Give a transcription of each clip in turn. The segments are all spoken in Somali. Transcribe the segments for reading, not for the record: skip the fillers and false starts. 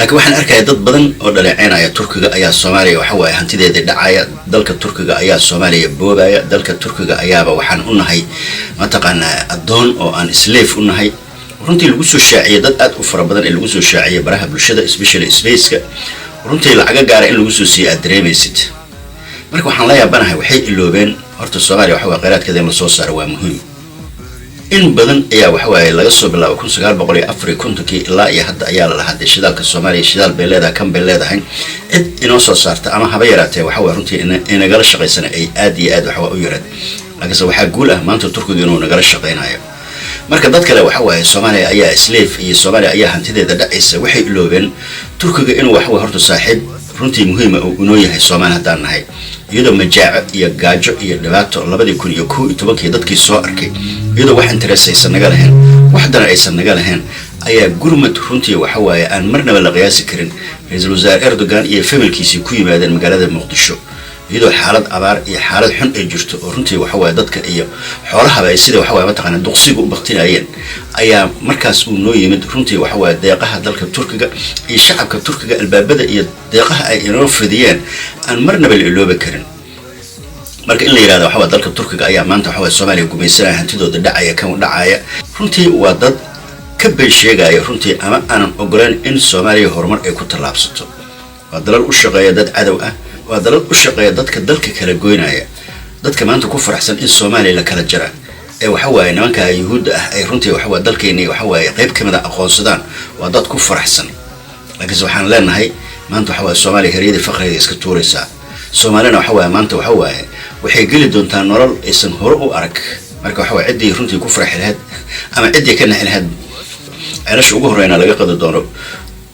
Laakiin waxaan arkaya dad badan oo dhaleeceynaya Turkiga ayaa Soomaaliya waxa waaye hantideedii dhacaya, dalka Turkiga ayaa Soomaaliya boobaya, dalka Turkiga ayaaba waxaan u nahay mataqaanaa addoon oo aan slave u nahay. Runtii lagu soo shaaciyay dad aad u fara badan ee lagu soo shaaciyay baraha bulshada, especially spaceka, runtii lacaga gaara in lagu soo siiyay aad dareemaysid. Marka waxaan la yaabanahay, waxay iloobeen horta Soomaaliya waxa waye kheyraadkeeda in lasoo saaro waa muhiim. In badan ayaa waxa waaye laga soo bilaabo 1954-kii ilaa iyo hadda ayaa la lahaa dee shidaalka Soomaaliya, shidaal bay leedahay, kan bay leedahay. Cid inoo soo saarta ama haba yaraatee waxa waye runtii inagala shaqaysana ay aad iyo aad waxa u yaraad. Laakiinse waxaa guul ah maanta Turkiga inuu nagala shaqaynayo. Marka dad kale waxa waaye Soomaaliya ayaa slave iyo Soomaaliya ayaa hantideeda dhacaysa, waxay iloobeen Turkiga inuu waxa waye horta saaxiib runtii muhiima uu inoo yahay Soomaali haddaan nahay, iyadoo majaaco iyo gaajo iyo dhibaato 2011-kii dadkii soo arkay, iyadoo wax interest aysan naga lahayn, wax dana aysan naga lahayn, ayaa gurmad runtii waxa waaye aan marnaba la qiyaasi karin ra-iisul wasaare Erdogan iyo familkiisii ku yimaadeen magaalada Muqdisho, iyadoo xaalad abaar iyo xaalad xun ay jirto oo runtii waxa waaye dadka iyo xoolahaba ay sida waxa waaye mataqaana duqsiga u baktinayeen, ayaa markaas uu noo yimid. Runtii waxa waaye deeqaha dalka Turkiga iyo shacabka Turkiga, albaabada iyo deeqaha ay inoo fidiyeen aan marnaba la iloobi karin. Marka in la yihahdo waxa waaye dalka Turkiga ayaa maanta waxa waaye Soomaaliya gumaysanaya, hantidooda dhacaya, kan dhacaya, runtii waa dad ka been sheegaya runtii ama aanan ogoleen in Soomaaliya horumar ay ku tallaabsato. Waa dalal u shaqeeya dad cadow ah, waa dalal u shaqeeya dadka dalka kala goynaya, dadka maanta ku faraxsan in Soomaaliya la kala jara ee waxa waaye nimanka Yuhuudda ah ay runtii waxa waaye dalkeeni waxa waaye qayb ka mid a aqoonsadaan, waa dad ku faraxsan. Laakiinse waxaan leenahay maanta waxa waaye Soomaaliya heryadii faqriga iska tuuraysaa. Soomaalina waxa waaye maanta waxa waaye waxay geli doontaa nolol aysan hore u arag. Marka waxa waaye ciddii runtii ku farxi lahayd ama ciddii ka naxi lahayd, ceelasha ugu horeyna laga qadi doono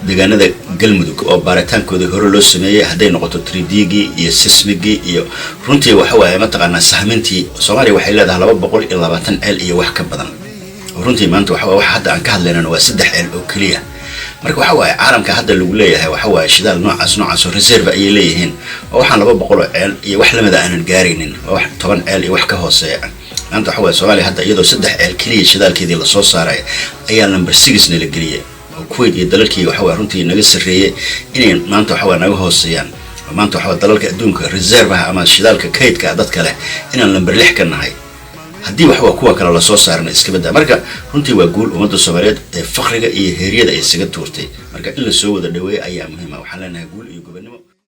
deegaanada Galmudug oo baaritaankooda hore loo sameeyey, hadday noqoto 3D-gii iyo seismic-gii iyo runtii waxa waaye mataqaanaa sahmintii. Soomaaliya waxay leedahay 220 ceel iyo wax ka badan. Runtii maanta waxa waye waxa hadda aan ka hadlaynana waa saddex ceel oo keliya. Marka waxa waaye caalamka hadda lagu leeyahay waxa waaye shidaal noocaas noocaas oo reserve ayay leeyihiin, oo waxaan 200 oo ceel iyo wax lamida aanan gaaraynin, waa wax 10 ceel iyo wax ka hooseeya. Maanta waxa waaye Soomaaliya hadda iyadoo saddex ceel keliya shidaalkeedii lasoo saaraya ayaa number six-na la geliyay, oo Kuwait iyo dalalkii waxa waye runtii naga sarreeyay inay maanta waxa waye naga hooseeyaan. Oo maanta waxa waye dalalka adduunka reservaha ama shidaalka kaydka dadka leh inaan number 6 ka nahay, haddii waxwa kuwa kale lasoo saarana iska badda. Marka runtii waa guul ummadda Soomaaliyeed ee faqriga iyo heeryada ay isaga tuurtay. Marka in lasoo wada dhaweeyo ayaa muhiima. Waxaan leenahay guul iyo gobon.